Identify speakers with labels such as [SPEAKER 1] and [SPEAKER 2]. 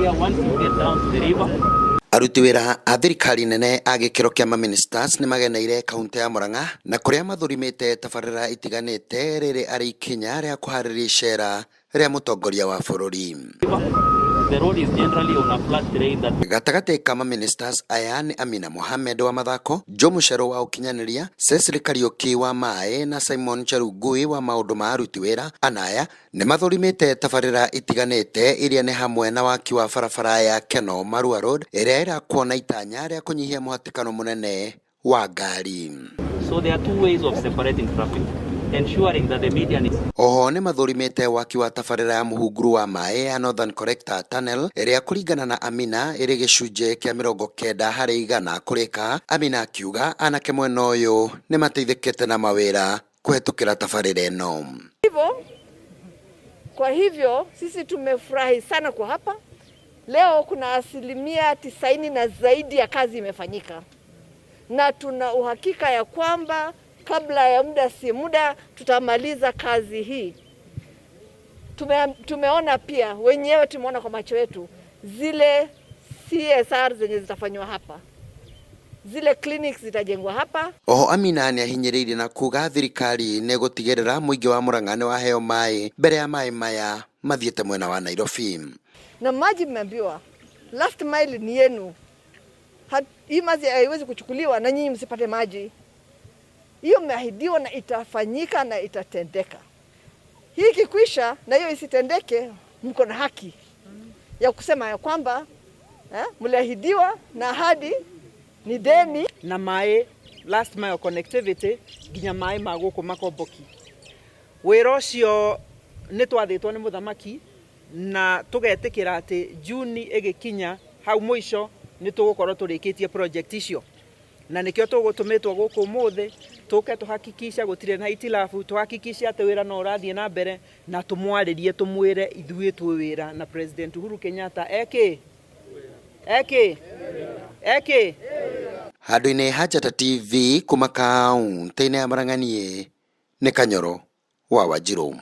[SPEAKER 1] here once you get down to the river.
[SPEAKER 2] Aruti wĩra a thirikari nene a gĩkĩro kĩa maministers nĩmageneire kauntĩ ya Murang'a na kũrĩa mathũrimĩte tabarĩra itiganĩte rĩrĩ arĩ ikinya rĩa kũharĩria icera rĩa mũtongoria wa bũrũri.
[SPEAKER 1] The road is generally on a flat terrain that
[SPEAKER 2] Gatagatĩ ka maministers aya nĩ Amina Mohamed wa mathako, Joe Mucheru wa ũkinyanĩria, Cecily Kariuki wa maĩ na Simon Chelugui wa maũndũ ma aruti wĩra. Anaya nĩ mathũrimĩte tabarĩra itiganĩte iria nĩ hamwe na waki wa barabara ya Keno Marua Road ĩrĩa ĩrakwo na itanya rĩa kũnyihia mũhatĩkano mũnene wa ngari.
[SPEAKER 1] So there are two ways of separating traffic, ensuring that the median is
[SPEAKER 2] Oho nĩ mathũrimĩte waki wa tabarĩra ya mũhunguru wa maĩ ya Northern Collector Tunnel ĩrĩa kũringana na Amina ĩrĩ gĩcunjĩ kĩa 90% kũrĩka. Amina akiuga anake mwena ũyũ nĩ mateithĩkĩte na mawĩra kũhetũkĩra tabarĩra ĩno.
[SPEAKER 3] Hivyo, kwa hivyo sisi tumefurahi sana kwa hapa leo. Kuna 90% na zaidi ya kazi imefanyika, na tuna uhakika ya kwamba kabla ya muda si muda tutamaliza kazi hii. Tumeona pia wenyewe, tumeona kwa macho yetu zile CSR zenye zitafanywa hapa, zile clinics zitajengwa hapa.
[SPEAKER 2] Oho Amina nĩ ahinyĩrĩirie na kuga thirikari nĩ gũtigĩrĩra mũingĩ wa Murang'a nĩ waheo maĩ mbere ya maĩ maya mathiĩte mwena wa Nairobi.
[SPEAKER 3] Na maji mmeambiwa last mile ni yenu. Hii maji haiwezi kuchukuliwa na nyinyi msipate maji. Hiyo mmeahidiwa na itafanyika na itatendeka. Hii ikikwisha na hiyo isitendeke, mko na haki ya kusema ya kwamba mliahidiwa na ahadi ni deni.
[SPEAKER 4] Na maĩ last mile connectivity nginya maĩ ma gũkũ Makomboki. Wĩra ũcio nĩ twathĩtwo nĩ mũthamaki na tũgetĩkĩra atĩ Juni ĩgĩkinya hau mũico nĩ tũgũkorwo tũrĩkĩtie project icio, na nĩkĩo tũgũtũmĩtwo gũkũ ũmũthĩ tũke tũhakikisha gũtirĩ na hitilafu, tũhakikishe atĩ wĩra no ũrathiĩ na mbere na tũmwarĩrie tũmwĩre ithuĩ twĩ wĩra na President Uhuru Kenyatta eki eki eki.
[SPEAKER 2] Handũ-inĩ ha Njata TV kuma kaũntĩ-inĩ ya Murang'a, niĩ nĩ Kanyoro wa Wanjirũ.